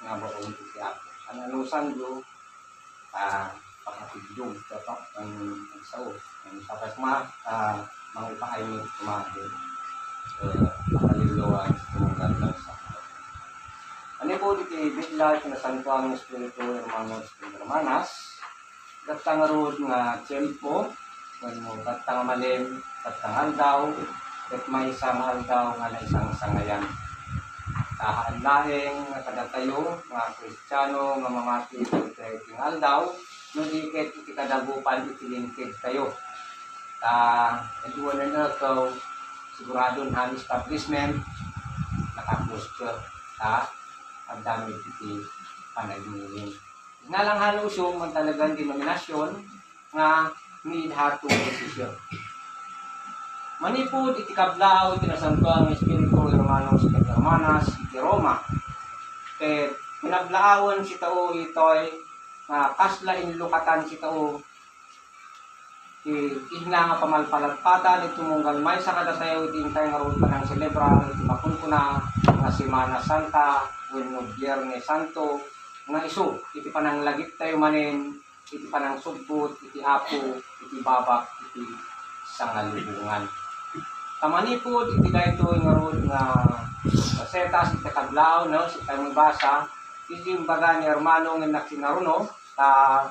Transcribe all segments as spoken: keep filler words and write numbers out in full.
nga baon iti Apo. Ananusanyo, ah, pakatidlog, dapat ang, ang sao, ang sapas ma, ah, mangipaay ni kumain. Eh, pakalilluan sa tumunggal ng sa. Ano po, di kay Bigla, kinasantuan ng Espiritu, hermanos, hermanas, Ket ngarud nga tiempo, wenno ket nga malem, ket nga aldaw, ket maysa nga aldaw nga naisangsangayan. Haan laeng nga kadatayo nga Kristiano nga mamati iti nga aldaw, no di ket iti kadagupan iti lintedtayo. Ta, iti wanen a tao, siguradon han establishment, nakaklosyo, ta, agdamit iti panagingin. Nalanghalo siya man talagang denominasyon nga need hato posisyon. Manipud iti kablaaw iti Nasantoan nga Espiritu, hermanos ken hermanas, iti Roma, ket pinablaawan sitao itoy nga kasla inlukatan sitao ti ina nga pamalpalagpatan iti tumunggal maysa kadatayo iti intay ngarud panangselebrar iti makunkuna nga Semana Santa wenno Biernes Santo, nga isu iti pananglagiptayo manen iti panangsubgot iti Apo iti babak iti sangalubongan. Ta manipud iti daytoy ngarud nga setas iti kablaaw, no, sika mabasa, iti imbaga ni hermano nga nagsinaruno, ta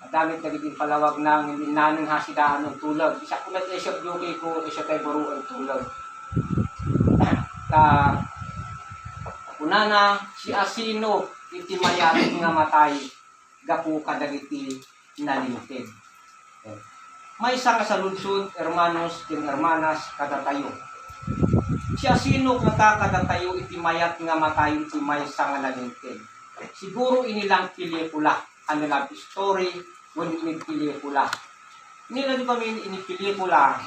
adda met dagiti impalawagna nga innanen hasidaen a tulog. Isu met, isu ti jockey ko, isu ti baro a tulog. Ta, kunana, siasino iti mayat nga matay gapu kadagiti nalinteg? Maysa nga saludsod, hermanos ken hermanas, kadatayo. Siasino ngata kadatayo iti mayat nga matay iti maysa nga nalinteg? Siguro inilang pelikula, ano, love story, wenno inilang pelikula. Inilang, di ba, inilang pelikula,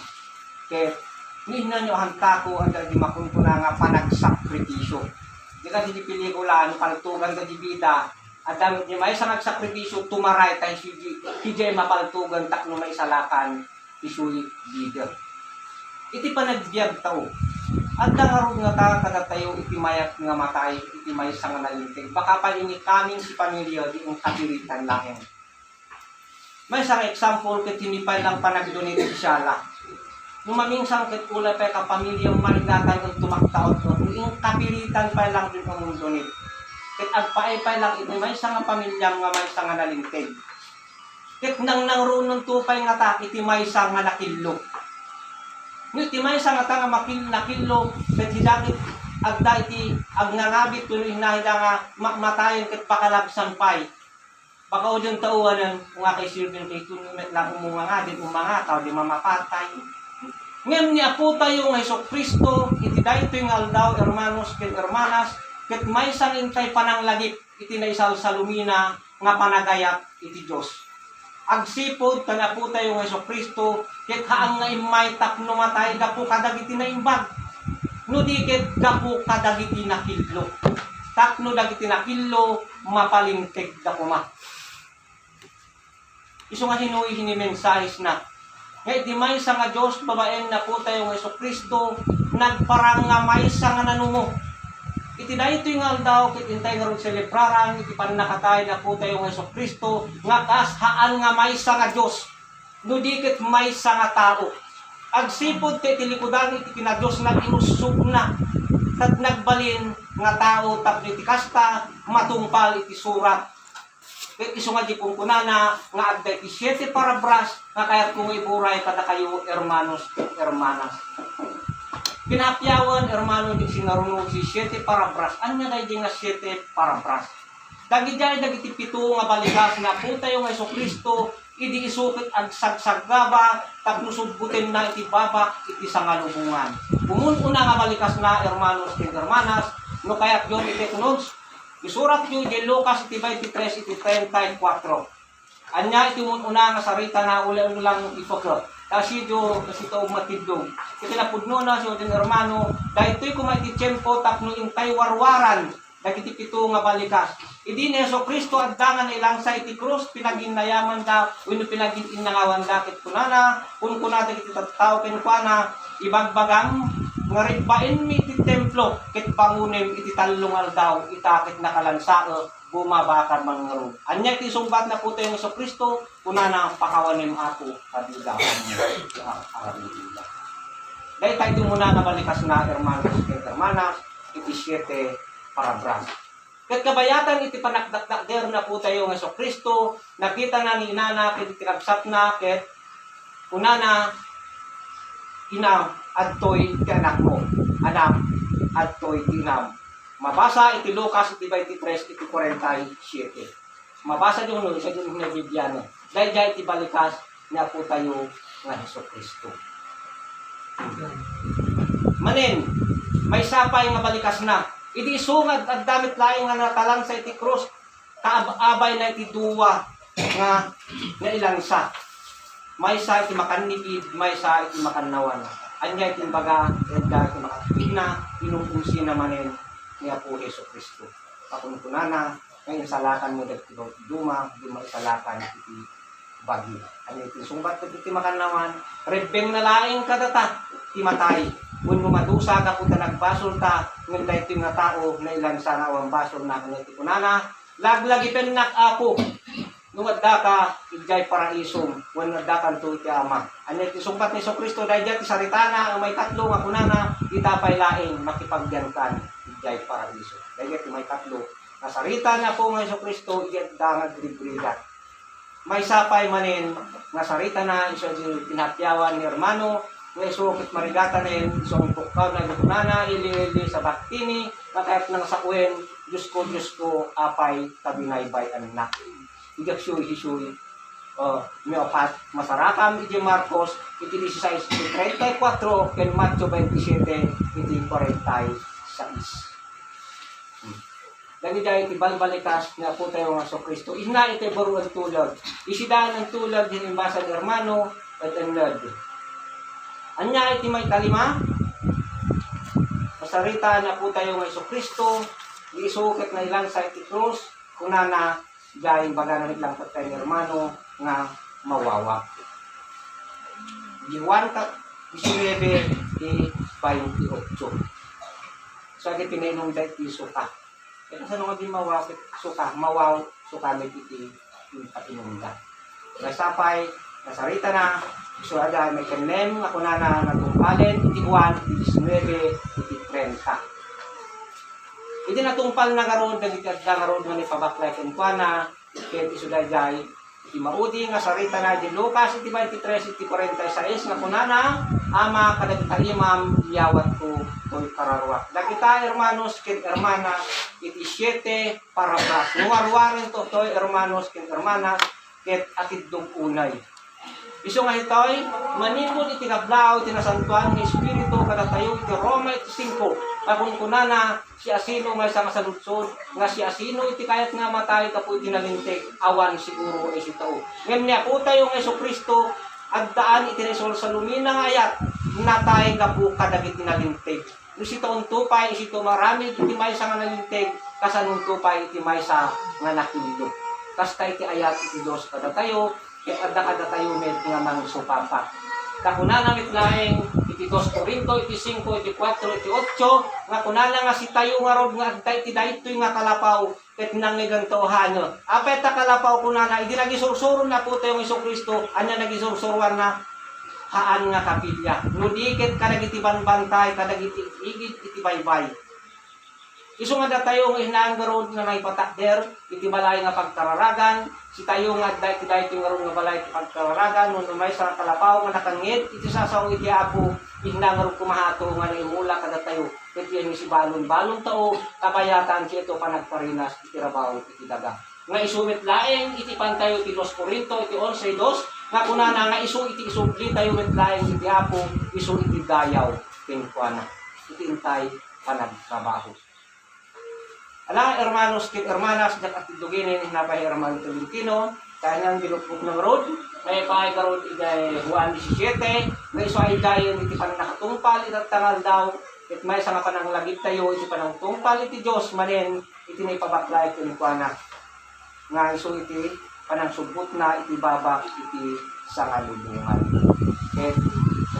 ket ni innayo hantako, adda di makunkuna nga panagsakripisyo. Di ka di pelikula, ano, paltugan ka di bida, adda di maysa nga agsakripisyo, tumaray tayo si, si, si mapaltugan tapno maisalakan isuy bida. Iti panagbiag tao, adda ngarud ngata kadatayo iti mayat nga matay iti maysa nga nalinteg. Baka pay inikami ti pamilya di inkapiritan laeng. Maysa nga example ket iti pay lang panagdonate ti sala. No mamingsan ket unay pay kapamilya, maridatan ket tumaktaot ket inkapiritan pay lang din umundonate. Ket agpaay pay lang iti maysa nga pamilya nga maysa nga nalinteg. Ket nangnangrunonto pay ngata iti maysa nga nakillo. No iti maysa ngata nga makil-, nakillo, ket hida ket adda iti agnangabit wenno inna hida nga ma-, matayen ket pakalabsan pay. Baka udin tauanan, nga kay Silvin kay kun met lang umunganga, din umanga, tao di mamapatay. Ngem ni Apo tayo nga Jesu-Cristo, iti daytoy nga aldaw, hermanos ken hermanas, ket maysa nga intay pananglagip iti naisalsalumina nga panagayat iti Dios. Agsipud ken Apo tayo nga Jesu-Cristo, ket haan nga immay tapno matay gapu kadagiti naimbag, no di ket gapu kadagiti nakillo. Tapno dagiti nakillo, mapalinteg da koma. Isu nga sinoy hinimensahes na. Nga iti maysa nga Dios babaen ni Apo tayo nga Jesu-Cristo, nagparang nga maysa nga nanumo. Iti daytoy nga aldaw, ket intay ngarud selebraran iti pannakatay ni Apo tayo nga Jesu-Cristo, nga kas haan nga maysa nga Dios, no di ket maysa nga tao. Agsipud ket iti likudan iti kinadiosna, inussogna, ket nagbalin nga tao tapno iti kasta, matungpal iti surat. Ket isu nga di kunkunana nga adda iti siete parabras nga kayatko nga iburay kadakayo, hermanos ken hermanas. Pinaapyawan, hermano, di sinaruno iti siete parabras. Ania daydi nga siete parabras? Dagidiay dagiti pito nga balikas ni Apo tayo nga Jesu-Cristo, idi isu ket agsagsaggaba tapno subbotenna iti babak iti sangalubongan. Umun-una nga balikasna, hermanos ken hermanas, no kayatyo iti kunod, isuratyo idiay Lucas iti twenty-three iti treinta y cuatro. Ania iti umun-una nga saritana, ulianyo lang ipekka. Ta siyo, kasi ito matidlog. Iti napudnona, siyo din hermano, daytoy koma iti tiempo tapno intay warwaran dagiti pito nga balikas. Idi ni Jesu-Cristo adda nga nailansa iti krus, pinaginnayamanda wenno pinaginnangawanda ket kunana, kunkuna dagiti tattao kenkuana, Ibagbagam nga ribbaenmi iti templo ket bangonem iti tallo nga aldaw, ita ket nakalansaek, bumabakar man ngarud. Ania iti sungbat ni Apotayo nga Jesu-Cristo? Kunana, "Pakawanem, Apo, ta dida." Haleluya. Dayta iti umuna nga balikasna, hermanos ken hermanas, iti siete parabras. Ket kabayatan iti panagdakdakder ni Apotayo nga Jesu-Cristo, nakitana ni inana ket iti kabsatna ket kunana, "Inam, adtoy ti anakmo. Anak, adtoy ti inam." Mabasa iti Lucas iti twenty-three iti forty-seven. Mabasa diyo no, isa diyo na Biblia no. Daydiay iti balikas ni Apotayo nga Jesu-Cristo. Manen, maysa pay nga balikasna. Idi isu nga ad-, adda met laeng nga natalansa iti krus, kaab-abayna iti dua nga nailansa. Maysa iti makannipid, maysa iti makannawan. Ania iti imbaga, ania iti makatipidna, inumsina manen ni Apo Jesu-Cristo. Pakunkunana, nga insalakanmo dagiti duma, di maisalakan iti bagi. Ania iti sungbat dagiti makannawan? Rebbengna laeng kadata ti matay. Wenno madusa gapu ta nagbasolta, ngem daytoy nga tao nailansa nga awan basolna, ania iti kunana, "Laglagipennak, Apo, no addaka idiay paraisom, wenno addakanto iti Ama." Ania iti sungbat ni Jesu-Cristo? Daydiay ti saritana a maikatlo nga kunana, "Ita pay laeng makipagyankan idiay paraiso." Daydiay ti maikatlo nga sarita ni Apo nga Jesu-Cristo, idi adda nga agrigrigat. Maysa pay manen nga saritana isu ti pinaatyawan ni hermano nga isu ket marigatanen, isu ang tukkaw na iti kunana, "Eli, Eli, sabactani," nga kayatna nga sawen, "Diosko, Diosko, apay ta binaybay-annak?" Idi agsuy-suy, uh, miopat, masarakam iti Marcos, iti dieciséis, iti treinta y cuatro, ken Mateo veintisiete, iti cuarenta y seis. Hmm. Dagiti iti balbalikas ni Apotayo nga Jesu-Cristo. Inna iti baro a tulag. Isidaan a tulag, iti imbasa ni hermano, ket enned. Ania iti maikalima? Masarita ni Apotayo nga Jesu-Cristo, isu ket nailansa iti krus, kunana, diay imbagana met laeng ket ni hermano nga mawawak. Di Juan ka, diecinuebe, di twenty-eight. So, iti pinainumda iti suka. E, kasano nga di mawawak iti suka? Mawaw, suka met iti painumda. Maysa pay, nasaritana, isu a diay maikennem nga kunana, natungpalen iti Juan, iti diecinuebe, iti treinta. Idi natungpalna ngarud dagiti adda ngarud nga naipabaklay kenkuana, ket isu daydiay iti maudi nga saritana iti Lucas iti twenty-three iti forty-six nga kunana, "Ama, kadagita imam, iyawatko toy kararuak." Dagita hermanos ken hermana iti siete parabras. No warwarento toy hermanos ken hermanas, ket atiddog unay. Isu nga itoy, manipud iti kablaaw ti Nasantoan nga Espiritu kadatayo iti Roma iti singko, nga kunkunana, siasino maysa nga saludsod, nga siasino iti kayat nga matay gapu iti nalinteg, awan siguro a isu tao. Ngem ni Apotayo nga Jesu-Cristo, addaan iti naisalsalumina nga ayat, natay gapu kadagiti nalinteg. No sitaonto pay, isito maaramid iti maysa nga nalinteg, kasanonto pay iti maysa nga nakillo. Kasta iti ayat iti Dios kadatayo, ket adda kadatayo met nga mangsupapa. Ta kunana met laeng iti dos Corinto iti singko, iti kuatro, iti otso, nga kunana nga sitayo ngarud nga adda iti daytoy nga kalapaw, ket nangngeganto a haanna. Apay ta kalapaw kunana, idi nagisursuro ni Apotayo nga Jesu-Cristo, ania nagisursuroanna? Haan nga kapilya. No di ket kadagiti banbantay, kadagiti igid iti baybay. Isu nga datayo nga innaen ngarud nga naipatakder iti balay nga pagkararagan, sitayo nga adda iti daytoy ngarud nga balay ti pagkararagan, no, no maysa nga kalapaw nga nakangngeg iti sasao iti Apo, inna ngarud koma hato nga naimula kadatayo, ket iyan nga sibalon-balon tao, kabayatan ti ito panagparinas iti rabaw iti daga. Nga isu met laeng iti pantayo iti dos Corinto iti onse dos, nga kunana nga isu iti isublitayo met laeng iti Apo, isu iti dayaw kenkuana. Iti intay panagtrabaho. Ala, hermanos ken hermanas, diak atiddoginen, inna pay Hermano Tolentino, kayatna nga binukbok ngarud, maipaay ngarud idiay Juan disisiete, nga isu a idayen iti pannakatungpal iti adda nga aldaw, ket maysa nga pananglagiptayo iti panangtungpal iti Dios manen iti naipabaklay kenkuana, nga isu iti panangsubotna iti babak iti sangalubongan. Ket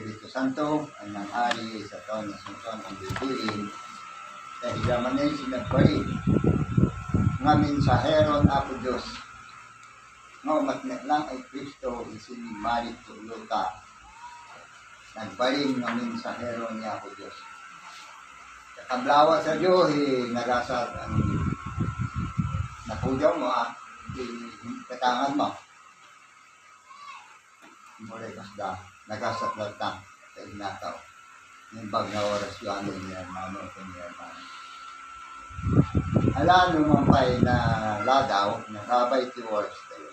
Espiritu Santo, a nangari sa taon nga sangkang ang Biblia, ta ida manen ti nagbalin nga mensahero ni Apo Dios, nga umatneklang a Cristo, isu ni malit ti luta. Nagbalin nga mensahero ni Apo Dios. Kakablawat sa Dios, eh, nagasat ang napudaw mo, ah, di katangan mo. Mure kasda, nagasat latta, sa innataw. Naimbag nga oras yu amin ni hermano, ken ni hermano. Ala, no man pay naladaw, nakabay ti oras tayo.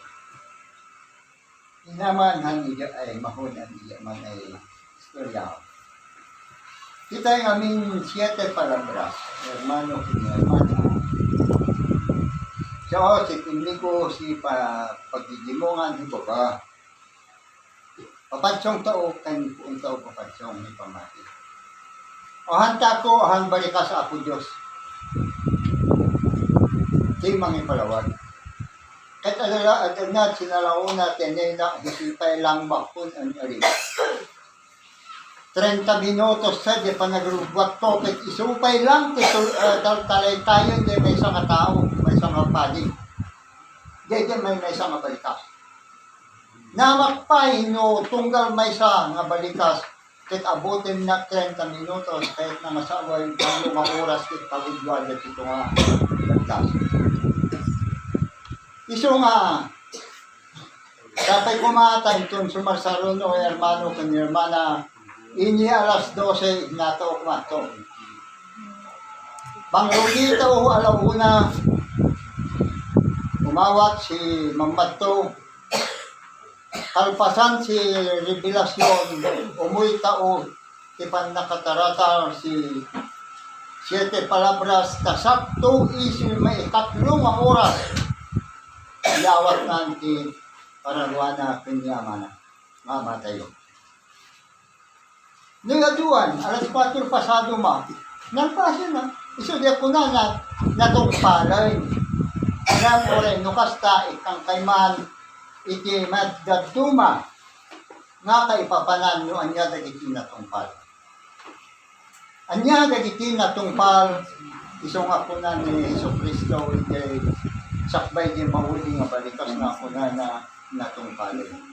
Inaman han iya ay mahon an iya man ay istorya. Kita ngamin siete palabras, hermano ken hermana. So, si Enrico, si pa-, pagdidimongan, si baba. Papansong tao, kan puon tao, papansong ni pamati. O han tako, o han balikas, Apo Dios. Ti mangipalawag. Ket adda, adda sinalaona ti anay-anay, isupay lang bakon an ari. Treinta minutos sa di panagrugguatto, ket isupay lang ti tul-, ah, tal-, talaytayen di maysa nga tao, maysa nga padi. Daydi may maysa nga balikas. Namakpay no tunggal maysa nga balikas, ket abutenna treinta minutos, ket nangasawen, banglo nga oras, ket pagudua dagiti nga balikas. Isu nga, sapay koma ta inton sumarsaruno, hermano ken hermana, ini alas dose, nato kumato. Pangrugita o alauna, umawat si Mamadto, kalpasan ti revelasyon, umuyta o ti pannakataratal ti siete palabras, ta sakto iti maikatlo nga oras, iyawatnan ti pararuana ken ni Amana nga Amatayo. No aduan, alas kuatro pasado ma, nalpasen na. Isu di kunana, natungpalen. Ngem uray no kasta, ikkan kayman iti madadduma nga kaipapanan no ania dagiti natungpal. Ania dagiti natungpal, isu nga kuna ni Jesu-Cristo, iti sakbay di mauli nga balikas nga kunana, natungpalen.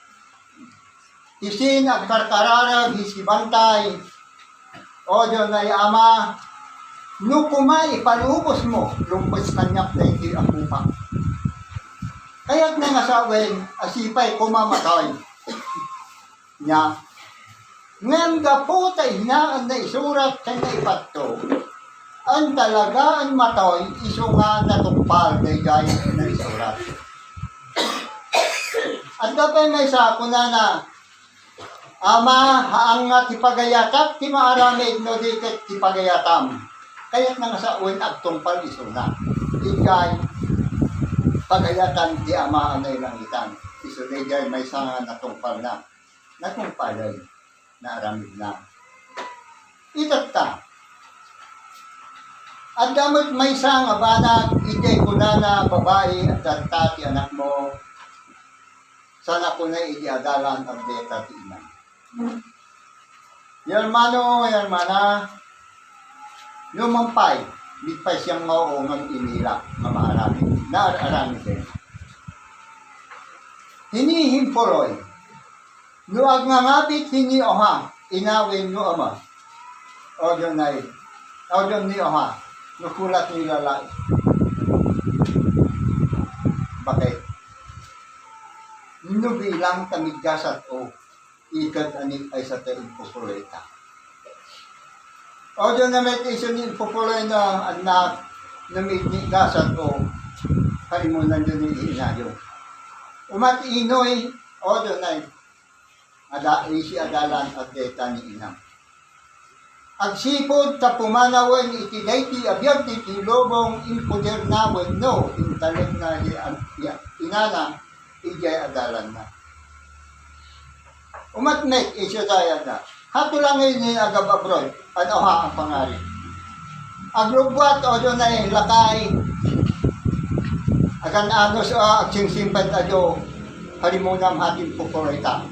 Ti sin agkarkararag iti bantay, O Dios nga Ama, no koma ipalubosmo, lumbes kaniak daytoy a kopa. Kayatna nga sawen a sipay koma matay. Nia, ngem gapu ta inaan naisurat ken naipatto, an talaga an matay isu nga natungpal daydiay naisurat. Adda pay maysa, kunana, Ama, haanna ti pagayatak ti maaramid no di ket ti pagayatam. Kayatna nga sawen agtungpal isuna. Idiay pagayatan ti Ama a nailangitan. Isu daydiay maysa nga natungpalna. Natungpalen. Naaramidna. Itatta. Adda met maysa nga banag, idiay kunana, babai, adda ti anakmo, sana kuna idi adalan, agdeta ti ina. Hermano, hermana, no mampay, di pay siya nga oo nga inila, nga maaramid, naaramid din. Hini himpuroy, no agngangabit hini oha, ina wenno ama. Audio na, audio ni oha, no kulat ni lalaki. Bakit? No bilang ta midgasat o, ikat ani ay sa ta impopuloy ta. Audio na met isu ni impopuloy na anak, no midgasat o, kalimunan yun ni inayo. Umat inoy, audio na, ada, isi adalan agdeta ni inam. Agsipud ta pumanawen iti daytoy a biag ti lubong, impoderna wenno intalekna ti an-, ti inana idiay adalanna. Umat met isu dayta. Hato lang ngayon ni agab-abroad, ano ha ang pangari? Aglugwat o doon ay lakay, agan anus a agsingsimpet a do, halimunam hatin pukurita.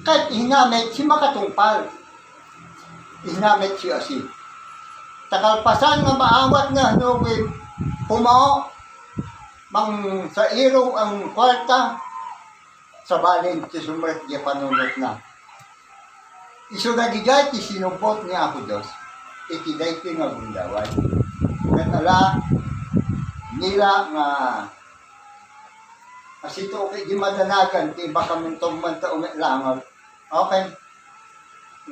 Ket inamit ti makatungpal. Inamit ti asi. Ta kalpasan nga maawatna no pumao, mangsairo ang kwarta, sabali ti sumrek ti panunotna. Isu dagiti sinubbot ni Apo Dios iti daytoy nga gundaway. Ket ala, nila nga Kasi to, okay, di madanagan, ti baka mintog man ta umilangaw. Okay.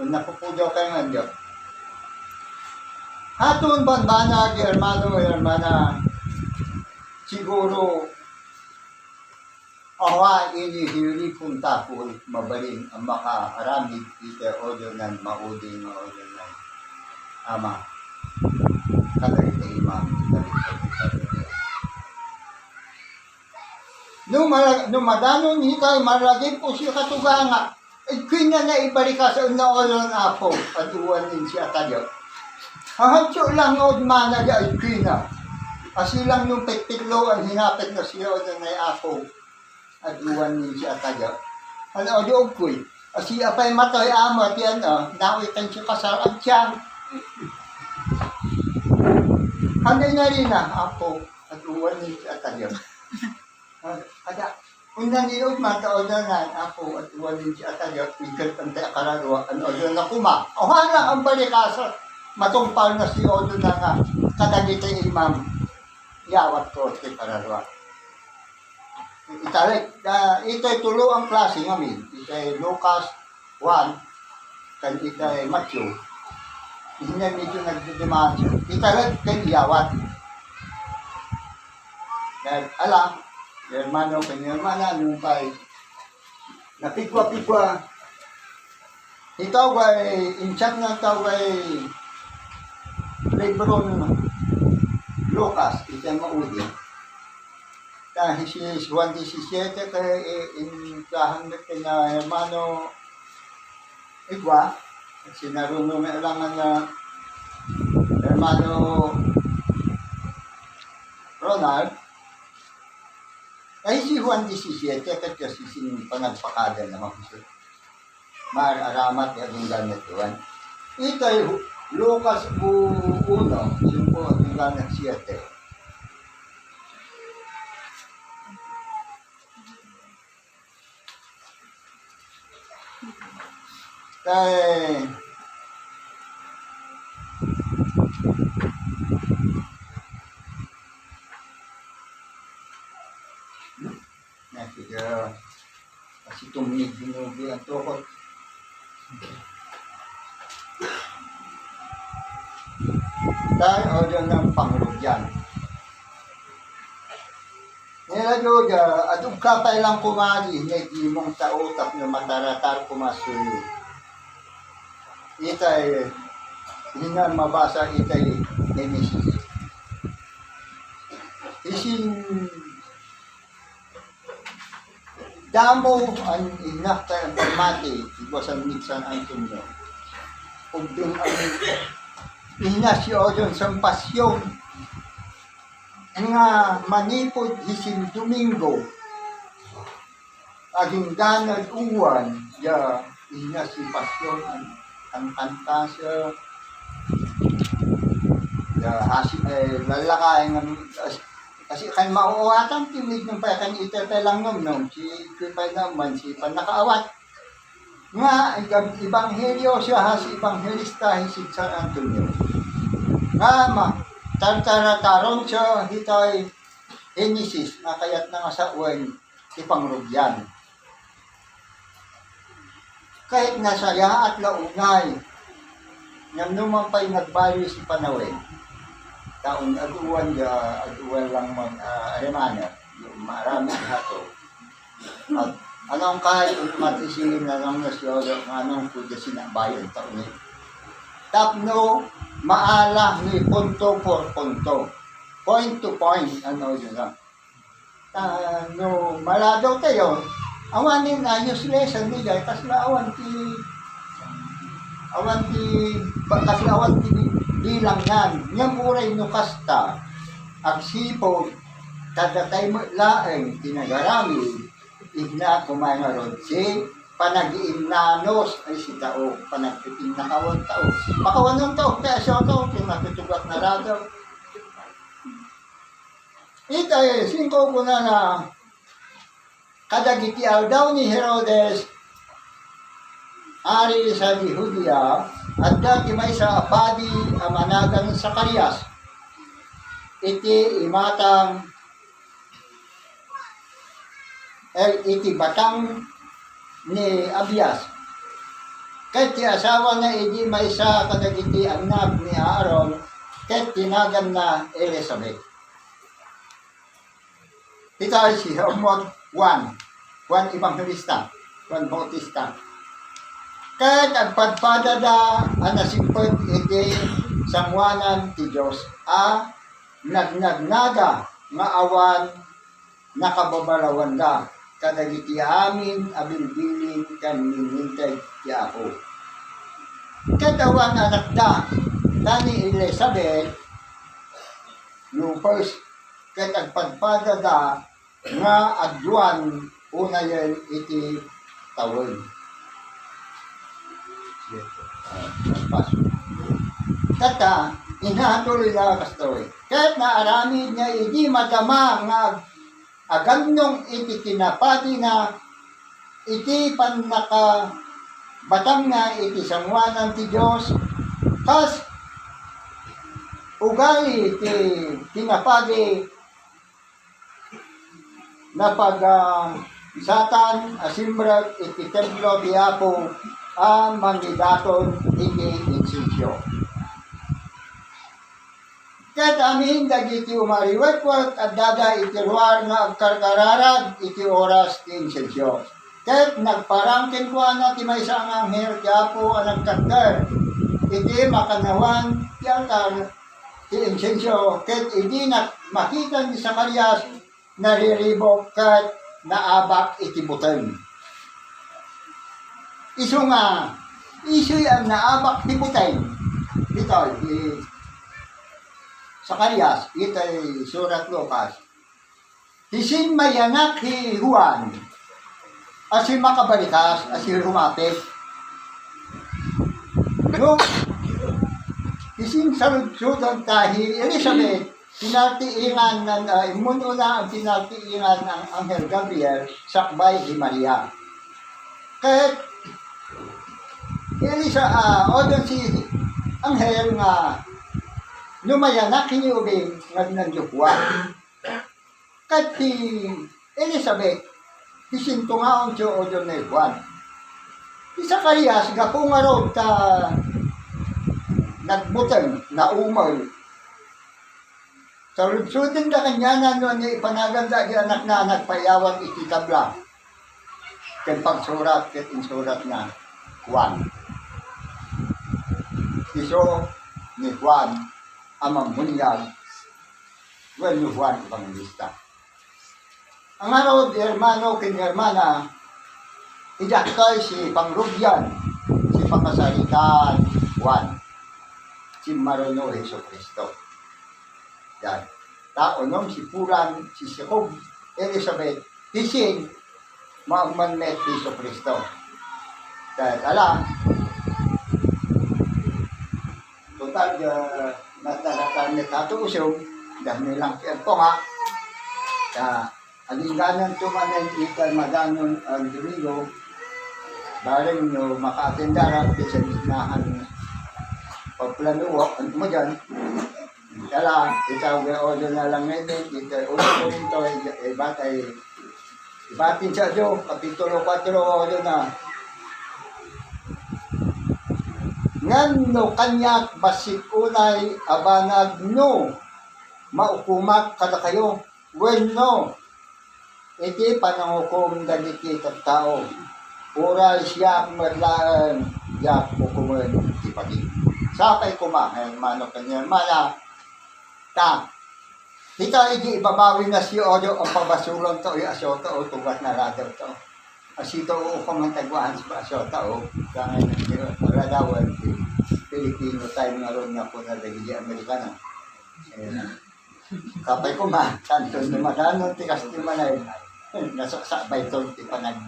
Napupudaw kayo nga, Diyo. Hatun banbanag, hermano, hermana, siguro, awa ini hiripon ta po mabalin ang makaaramid iti order ng mauding nga order ng Ama. Kadagiti imam, kadagiti No mala-, no madanon itay malagip o siya katuganga, agkuyna na ibalikas a naulon Apo, aduan din siya tayo. Ahatyo lang nga udmana di agkuyna. Asi lang no petpetlo, ang hinapit na siya, o, na Apo. Aduan ni si Atayo. Ano, di ugkoy. Asi apay matoy amo, ti ano, naoy kan si kasar, at siyang. Ano na rin na, Apo. Aduan ni si Atayo. Ada, undan ni Lord, mataodanan, Apo, aduan ni si Atayo, ikat ang tayo kararua, ano, ano na kuma. O, hala, ang balikasa, matungpal na si Odo na nga, kadagiti imam, yawat ko ti kararua. Italik, ah, ito'y tulo ang klase ngamin. Ito'y Lucas, Juan, kan ito'y Matthew. Hindi medyo nagdidemand siya. Italik kan iyawat. Dahil ala, hermano, kan hermana, nung pa'y napigwa-pigwa, itaw ay, in chat na itaw ay libro ni Lucas, iti mauli. Ta, si Juan disisiete, kay, eh, in, kahan na kina hermano Igwa, sinarunong na lang na hermano Ronald, ay si Juan disisiete, ket kasi sin panagpakada naman ko. Mar-, aramat ti aginggan ni Juan. Itay Lucas uno, singko aginggan ni siete. Tay, na, sige. Kasi tumig-, binugi ang tukot. Tay, o, diyan ang pangrugian. Nila Juda, adugka pay lang kumali, nga igimong tao, tapno mataratar kumasuyo. Itay, hinan mabasa itay Genesis. Isin damo ang inakta ang pagmati, ibasan ni San Antonio. Ugding ang ina si Oyon San Pasyon nga manipud isin Domingo. Agingganad uwan, ya, ina si Pasyon, ang, ang kanta siya, ya, hasi, eh, lalakay nga, as-, kasi kan mauwatan, tinig ng pa kan ita pa lang nom, nom, si Kuy pa naman, si Panakaawat. Nga, ig-, ebanghelyo siya, ha, si ebanghelista, hi si San Antonio. Nga, ma, tartarataron siya, hitay, Genesis, nga kayat na nga sawen, ti pangrugian. Ket nasayaat la unay, ngem no man pay nagbali si panawen, ta un-, aduan da, aduan lang mag-, ah, reminder, no maarami hato. At anong kahit matisilin na lang na si Oro, nga anong pwede sinabayan ta uni. Tapno maala ni punto por punto, point to point, ano yun lang. Ah, no maladaw tayo, awanen a useless, a, ni, kasla awan ti, awan ti, ba-, kasla awan ti bilangnan. Ngem uray no kasta, agsipud, ta datay met laeng ti nagaramid, igna koma ngarud ti panagiinnanos, ay, si tao, panagpipinnakawan tao. Makawanon tao, kaya siya tao, ti matutugak na ladaw. Itay, singko kunana, kadagiti aldaw ni Herodes, ari sadi Judea, adda ti maysa a padi a managan Zacarias, iti imatang, eh, iti batang ni Abias. Ket ti asawana idi maysa kadagiti annak ni Aaron, ket ti naganna Elizabeth. Ita si Juan, Juan Evangelista, Juan Bautista. Ket agpadpadada a nasippet iti sanguanan ti Dios a nagnagnaga nga awan nakababalawanda kadagiti amin a bilbilin ken linteg ti Apo. Ket awan anakda, ta ni Elizabeth, lupes, ket agpadpadada nga aduan unayen iti tawen. Tatta, inatulida kastoy. Ket naaramid nga idi madama nga ag-, agannong iti kinapadina iti pannakabatamna iti sangoanan ti Dios, kas ugali ti kinapadi napagasatan a simrek iti templo ti Apo a mangidaton iti insensio. Ket amin dagiti umariwetwet addada iti ruar nga agkarkararag iti oras ti insensio. Ket nagparang kenkuana ti maysa nga anghel ti Apo a nagkadder iti makannawan ti altar ti insensio. Ket idi nak-, makita ni Zacarias, nariribuk ket naabak iti buteng. Isu nga, isuy a naabak ti buteng. Ditoy, di Zacarias, itay surat Lucas. Ti simmayanak hi Juan, a simakabalikas, a sirumapit. No, ti sinsaludsodan ta hi Elizabeth, pinaltiingan nan, ah, immun-una ang pinaltiingan ang Anghel Gabriel sakbay hi Maria. Ket, Elisa-, ah, odon si Anghel nga numayanak hini ubing nga agnan Juan. Ket ti Elizabeth, ti sintungaon ti odon ni Juan. Ti Zacarias, gapu ngarud ta nagbuteng, naumel. Saludsodenda kaniana no ania ipanaganda di anakna a nagpaiyawat iti tabla. Ken pagsurat, ket insuratna, Juan. Isu ni Juan a Mammuniag wenno Juan Evangelista. Ngarud, hermano ken hermana, idiaktoy ti pangrugian ti pakasaritaan ni Juan, ti marino Jesu-Cristo. Yan. Ta unom ti pulan ti siakub Elizabeth, ti sien, maamman met Jesu-Cristo. Ket ala, total, ah, natalakan ni Tato Usong, dahil nilang ti agpunga. Ta, agingganan to manen ita madanon a Domingo, bareng no makaatendara, ti sa gitnaan, pagplanuwa, ano mo dyan? Kala, itaw nga odo na lang ngayon, ita ulo ko rin to, ibatay, ibatin sa Diyo, Kapitulo kuwatro, odo na. Ngem no kaniak, bassit unay a banag no maukomak kadakayo, wenno iti panangukom dagiti tattao, uray siak met laeng diak ukomen ti padi. Sapay koma, hermano ken hermana, ta, dita idi ibabawi na si odo ang pabasulon to, i aso to, o tugat na ladaw to. Asito o kuman taguan sa aso to, kaya nga nagkiradawan ti Pilipino tayo nga ron nga po na dagiti Amerikano. Eh, Kapay ko ma, tanto ni madano ti Castilla manay. Nasaksakbay to ti panag-,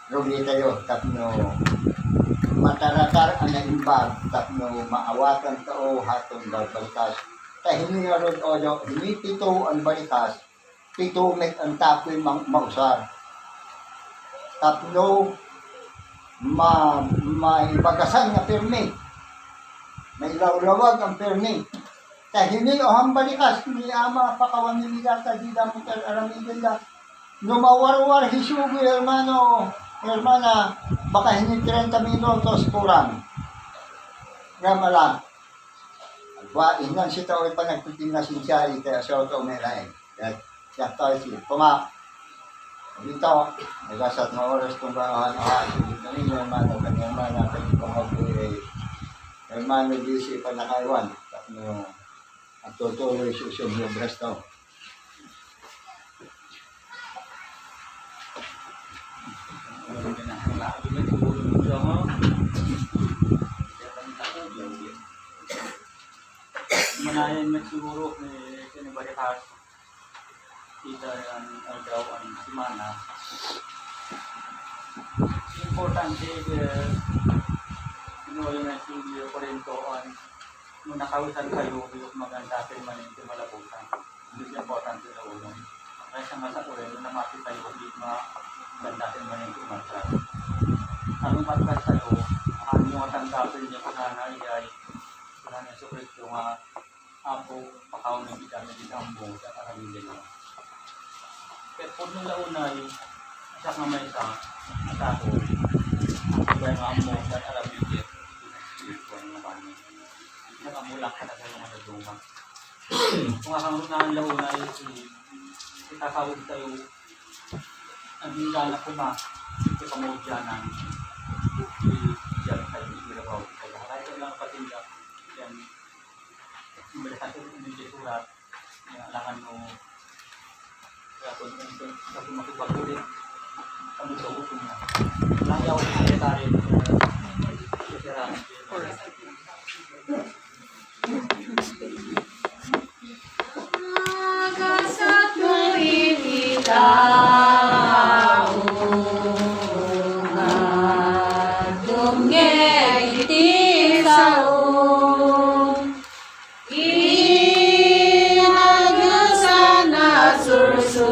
rugi tayo, tapno mataratar ang naimbag, tapno maawatan tao, hatong balbalkas. Ta hini nga rod odo, hini pito ang balikas, pito met ang tapoy mang-, mausar. Tapno ma-, maibagasan nga pirmi. Mailawlawag ang pirmi. Ta hini o hambalikas ni ama pakawan ni Miguel ta di da mo tal aramiden da. No mawarwar hisugi, hermano, hermana, baka hini trenta minutos kurang. Nga mala. Agwa, inan sita o ipanagpipinna sinsiya, ita so to may lain. Ket, siya to si Puma. Dito, nagasat nga oras kung baan, ah, sige kami, hermano, kanya, hermana, kanya, pangabri, eh, hermano, di si panakaiwan. Tapno, Agtutuloy ti usog nga obras to. Manayan na siguro ni Ita nga aldaw a semana. Importante, eh, no, yung nagsilbi ko rin to, ang, no nakawisan kayo, yung maganda kayo man yung malabutan. Hindi siya importante sa ulo. Kaya siya nga sa ulo, yung namati kayo, hindi maganda kayo man yung umatras. Ang umatras kayo, ang yung matanggapin niya, kung nanay, ay, kung nanay sa Kristo nga, Apo, pakaon na kita, na kita ammo, sa aramiden mo. Kaya po nung launay, siya nga may sa, sa ako, ang iba nga ammo, sa aramiden, spiritual na kami. Nakamulang ka na sa mga naduma. Kung ang unahan launay, si, si kakawin tayo, ang hinggana ko ma, si pamudyanan, si Diyan tayo, si Mirabaw, si Kaya, kaya lang patinda, yan, Mula sa akin, hindi surat. Kaya alangan mo. Kaya kung, kung, kung, kung makipag-ulit, kami sa ulo niya. Layaw ang sekretary, eh, sekretary. Agasat mo iti tao nga dumngeg iti sao. Inagyasan a sursuro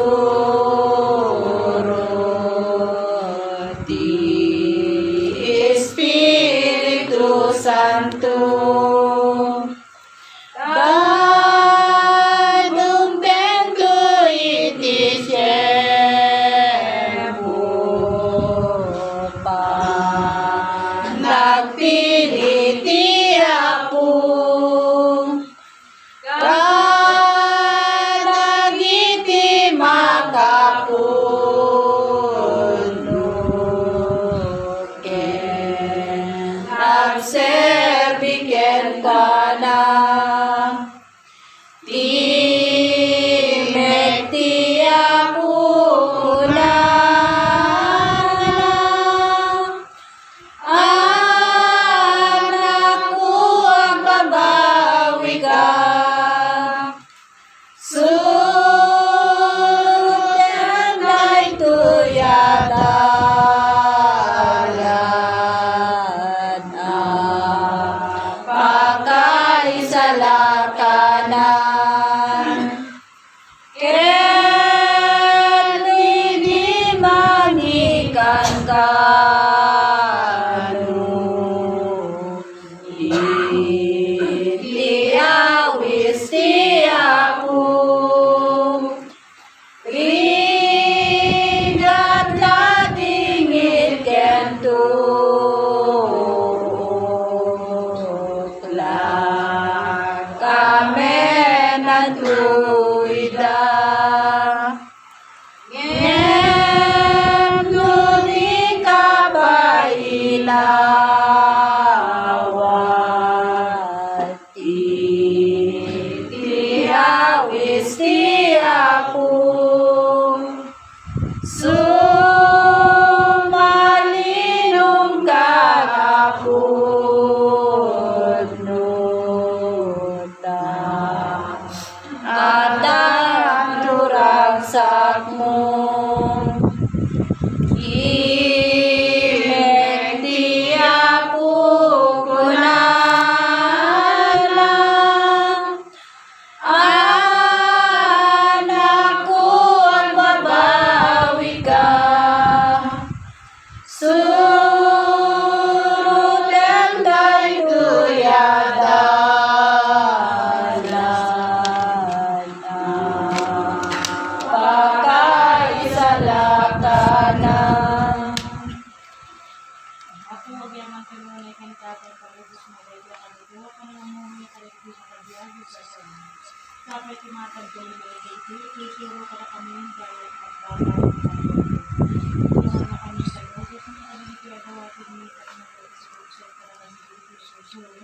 ti Espiritu Santo. Kadumpenko iti tiempo, panagpili ti Apo. Kadagiti makapuno ken agserbi kenkuana. Timek ti Apo, kunana, Anakko, agbabawika. Surot daytoy a dalan a pakaisalakanan. Ken idi mangikankano iti awis ti Apo, rigat la dingit ken tuklak a menantoyda. Ngem no dika pay inawat iti awis ti Apo, sumalinomka, Apo, no ta Adda ti ragsakmo. Timek ti Apo, kunana, Anakko, agbabawika. Surot daytoy a dalan a pakaisalakanan. Apo, agyaman ti nunay ken Tatay, palubos mo daytoy a kadakuan, panangammumo kadagiti makabiag iti sasaem. Sapay ti matag daytoy, iti suro kadakami, daytoy a nagdakdakkel. Iyawanakami sa Dios, iti kadagiti adawa ti mita, iti kadagiti sursuro.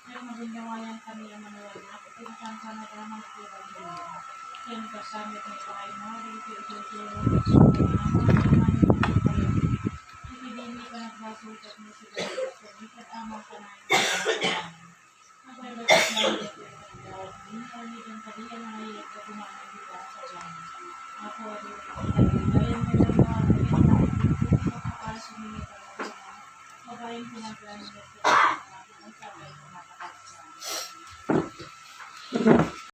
Ket magindawayan kami a manuwanak iti nasansanadama iti ebanghelio. Ken kasami ti pakainna dagiti isusuro ket sumagmamano iti pagpayso. Iti daydi panagbasol ket ni Cristo, ket di ket amang kanayon. Nabaybatik na iti pagdawatmi,